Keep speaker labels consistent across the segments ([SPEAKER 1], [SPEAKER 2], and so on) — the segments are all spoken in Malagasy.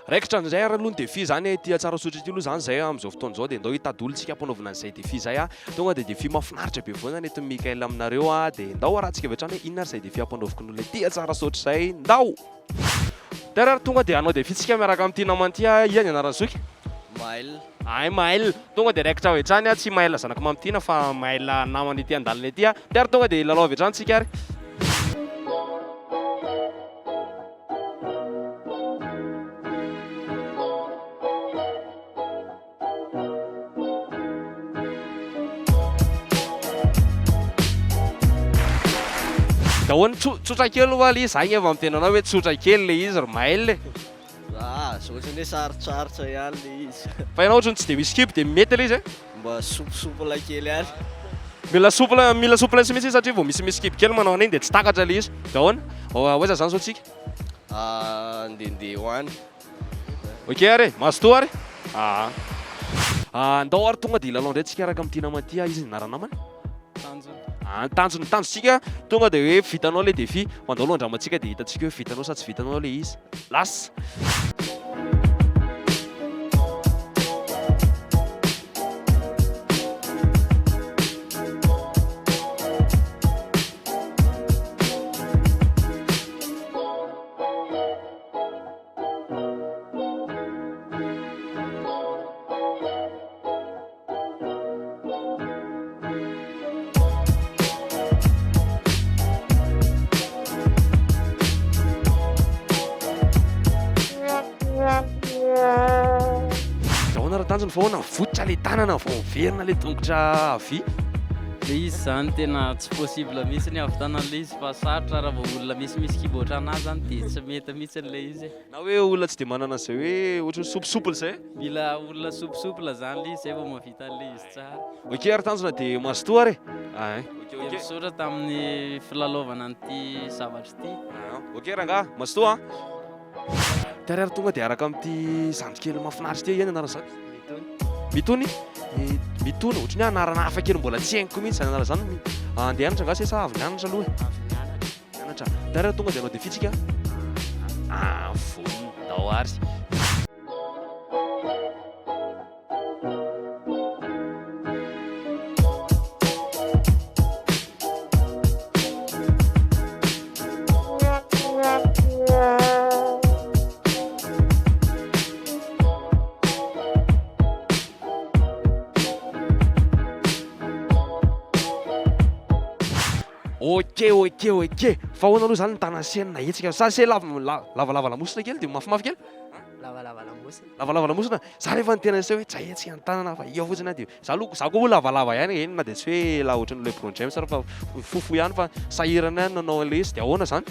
[SPEAKER 1] Raikitra amin'izay ary aloha ny défi zany e, ity Tsarasaotra ity aloha zany zay amin'izao fotoana izao dia ndao hitady olona tsika hampanaovina an'izay défi zay a. Tonga dia défi mahafinaritra be foana ny entin'i Mickaël aminareo a, dia ndao arahantsika avy hatrany hoe inona ary izay défi hampanaoviko ny olona ity Tsarasaotra izay, ndao! Tary ary tonga dia hanao défi tsika miaraka amin'ity namana ity a, iza ny anaran'i zoky?
[SPEAKER 2] Maël.
[SPEAKER 1] Ay Maël, tonga dia raikitra avy hatrany a, tsy Maël zanak'i Mamitiana fa Maël namana ety an-dalana ety a. Tary tonga dia hilalao avy hatrany tsika ary. Dahoana, tsotra kely hoa le izy, za nge efa miteny anao hoe tsotra kely le izy ry Maël e.
[SPEAKER 2] Ah, za ohatrany hoe sarotsarotra ihany le izy.
[SPEAKER 1] Fa ianao ohatrany tsy de misy kibo de mety le izy e?
[SPEAKER 2] Mba souple kely ihany.
[SPEAKER 1] Mila souple, mila souplesse mihitsy izy satria vao misy misy kibo kely manao an'iny de tsy takatra le izy. De ahoana? Ho aiza zany zao tsika?
[SPEAKER 2] Ah, andehandeha ho any.
[SPEAKER 1] Ok ary e, mazotoa ary. Aa. Andao ary tonga de hilalao indray tsika araka amin'ity namana ity ah, iza ny anaran'ny namana?
[SPEAKER 3] Tanjona.
[SPEAKER 1] Ah, tanjona, tanjontsika tonga de hoe vitanao le défi. Fa andao aloha andramantsika de hitantsika hoe vitanao sa tsy vitanao le izy. Lasa. Ahoana raha tanjona fa ahoana mivototra le tanana vao miverina le tongotra havia?
[SPEAKER 3] Le izy zany tena tsy possible mihitsy ny hahavitana an'le izy fa sarotra raha vao olona misimisy kibo ohatran'ahy zany dia tsy mety mihitsy le izy e.
[SPEAKER 1] Na hoe olona tsy dia manana an'izay hoe ohatran'ny souple zay?
[SPEAKER 3] Mila olona souple souple zany le izy zay vao mahavita an'le izy tsara.
[SPEAKER 1] Ok ary tanjona dia mazotoa ary e! Ay. Ok
[SPEAKER 3] ok. Dia misaotra tamin'ny filalaovana an'ity zavatra ity.
[SPEAKER 1] Ok rangaha, mazotoa an! Tary ary tonga dia araka amin'ity zandry kely mahafinaritra ity, inona anaran'ny zandry?
[SPEAKER 2] Mitony.
[SPEAKER 1] Mitony? Mitony, ohatran'ny hoe anarana hafa kely mbola tsy haiko mihitsy izany anarana izany. Andeha hianatra angaha sa avy nianatra aloha e?
[SPEAKER 2] Avy nianatra.
[SPEAKER 1] Nianatra. Tary ary tonga dia hanao défi tsika? Ah, vonona. Ndao ary. Ok ok ok fa ahoana aloha zany ny tanan'i Seny nahetsika sa se lavalava lamosina kely dia mafimafy kely?
[SPEAKER 2] Lavalava lamosina.
[SPEAKER 1] Lavalava lamosina, za rehefa niteny an'ise hoe tsy hahetsika ny tanana fa eo fotsiny aho dia za aloha za koa moa lavalava ihany eny na dia tsy hoe la ohatran'ny LeBron James ary fa fohifohy ihany fa sahirana ihany nanao an'ilay izy dia ahoana zany?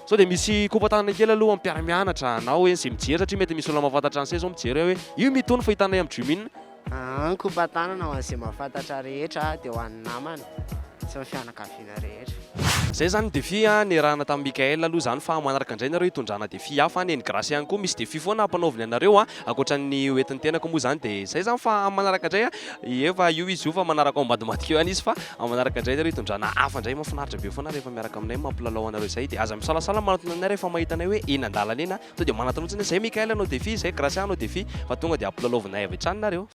[SPEAKER 1] Sao dia misy kopa-tanana kely aloha amin'ny mpiara-mianatra na hoe izay mijery satria mety misy olona mahafantatra an'ise zao mijery hoe io mitony fa hitanay amin'ny Dream In.
[SPEAKER 2] Aa kopa-tanana ho an'izay mahafantatra rehetra dia ho an'ny namana sy ny fianakaviana rehetra.
[SPEAKER 1] Zay zany ny défi a, niarahana tamin'i Mickaël aloha zany fa manaraka indray nareo hitondrana défi hafa any, ny Grace ihany koa misy défi foana ampanaoviny anareo a, ankoatran'ny ho entin'ny tenako moa zany de zay zany fa amin'ny manaraka indray a, efa io izy io fa manaraka ao ambadimbadika eo ihany izy fa amin'ny manaraka indray nareo hitondrana hafa indray, mahafinaritra be foana rehefa miaraka aminay mampilalao anareo zay de aza misalasala manatona anay rehefa mahita anay hoe eny andalana eny a, Tonga dia manatona fotsiny hoe zay Mickaël hanao défi, zay Gracia hanao défi fa tonga dia ampilalaovinay avy hatrany nareo.